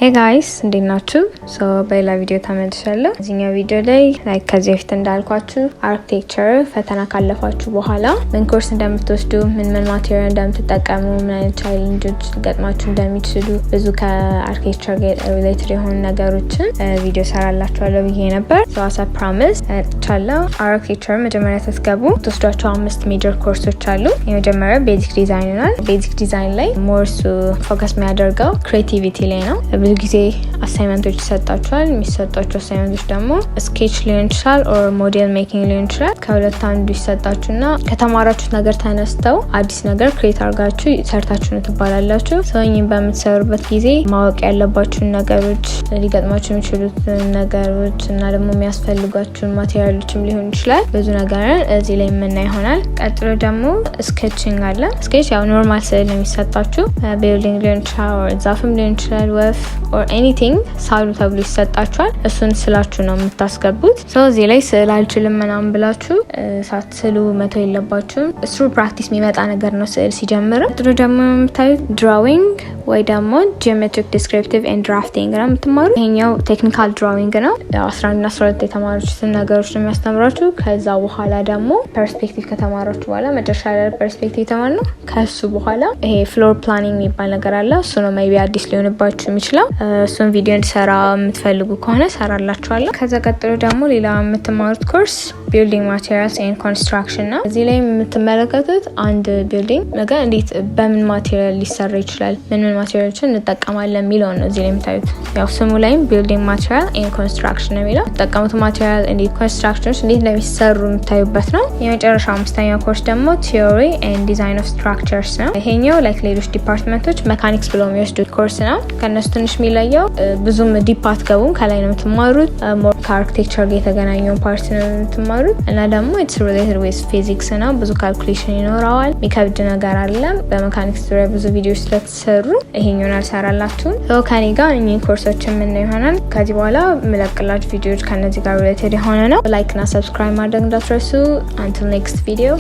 Hey guys፣ እንዴት ናችሁ? So በሌላ ቪዲዮ ተመልሻለሁ። እዚህኛው ቪዲዮ ላይ like ከዚህ በፊት እንዳልኳችሁ architecture ፈተና ካለፋችሁ በኋላ ምን ኮርስ እንደምትወስዱ፣ ምን ምን material እንደምትጠቀሙ፣ ምን አይነት challenge ኦች ሊገጥማችሁ እንደሚችሉ፣ ብዙ ከ architecture ጋር related የሆኑ ነገሮችን ቪዲዮ ሰራላችኋለሁ ብዬ ነበር። So as I promised መጥቻለሁ። Architecture መጀመሪያ ስትገቡ ትወስዷቸው አምስት major ኮርሶች አሉ። የመጀመሪያው basic design ይሆናል። Basic design ላይ more እሱ focus የሚያደርገው creativity ላይ ነው። ብዙ ጊዜ assignment ኦች ይሰጣችኋል። የሚሰጧቸው assignment ኦች ደግሞ sketch ሊሆን ይችላል or model making ሊሆን ይችላል። ከሁለት አንዱ ይሰጣችሁና ከተማራችሁት ነገር ተነስተው አዲስ ነገር create አድርጋችሁ ሰርታችሁ ነው ትባላላችሁ። So ይህን በምትሰሩበት ጊዜ ማወቅ ያለባችሁን ነገሮች፣ ሊገጥማችሁ የሚችሉትን ነገሮች እና ደግሞ የሚያስፈልጓችሁን material ኦችም ሊሆን ይችላል። ብዙ ነገርን እዚህ ላይ የምናይ ይሆናል። ቀጥሎ ደግሞ sketching አለ። Sketch ያው normal ስዕል ነው የሚሰጣችሁ። Building ሊሆን ይችላል፣ ዛፍም ሊሆን ይችላል፣ ወፍ or anything ሳሉ ተብሎ ይሰጣችኋል። እሱን ስላችሁ ነው የምታስገቡት። So እዚህ ላይ ስዕል አልችልም ምናምን ብላችሁ ሳትስሉ መተው የለባችሁም። Through practice የሚመጣ ነገር ነው ስዕል ሲጀምር። ቀጥሎ ደግሞ የምታዩት drawing ወይ ደግሞ geometric descriptive and drafting ነው የምትማሩ። ይሄኛው technical drawing ነው። 11 ና 12 የተማራችሁትን ነገሮች ነው የሚያስተምራችሁ። ከዛ በኋላ ደግሞ perspective ከተማራችሁ በኋላ፣ መጨረሻ ላይ perspective የተማርነው፣ ከሱ በኋላ ይሄ floor planning የሚባል ነገር አለ። እሱ ነው maybe አዲስ ሊሆንባችሁ የሚችለው። እሱን ቪዲዮ እንድሰራ የምትፈልጉ ከሆነ ሰራላችኋለሁ። ከዛ ቀጥሎ ደግሞ ሌላ የምትማሩት course building materials and construction ነው። እዚህ ላይ የምትመለከቱት አንድ building ነገር እንዴት በምን material ሊሰራ ይችላል፣ ምን ምን material ኦችን እንጠቀማለን የሚለውን ነው እዚህ ላይ የምታዩት። ያው ስሙ ላይም building material and construction ነው የሚለው። የምትጠቀሙት material እንዴት፣ construction ኦች እንዴት እንደሚሰሩ የምታዩበት ነው። የመጨረሻው አምስተኛው ኮርስ ደግሞ theory and design of structures ነው። ይሄኛው like ሌሎች department ኦች mechanics ብለው የሚወስዱት ኮርስ ነው። ከእነሱ ትንሽ የሚለየው ብዙም deep አትገቡም፣ ከላይ ነው የምትማሩት። More ከ architecture ጋር የተገናኘውን part ነው የምትማሩት እና ደግሞ it's related with physics ነው። ብዙ calculation ይኖረዋል። የሚከብድ ነገር አለም። በ mechanics ዙሪያ ብዙ ቪዲዮዎች ስለተሰሩ ይሄኛውን አልሰራላችሁም። ከኔ ጋር እኚህን ኮርሶች የምናየው ይሆናል። ከዚህ በኋላ የምለቅላችሁ ቪዲዮዎች ከነዚህ ጋር related የሆነ ነው። Like እና subscribe ማድረግ እንዳትረሱ። Until next video.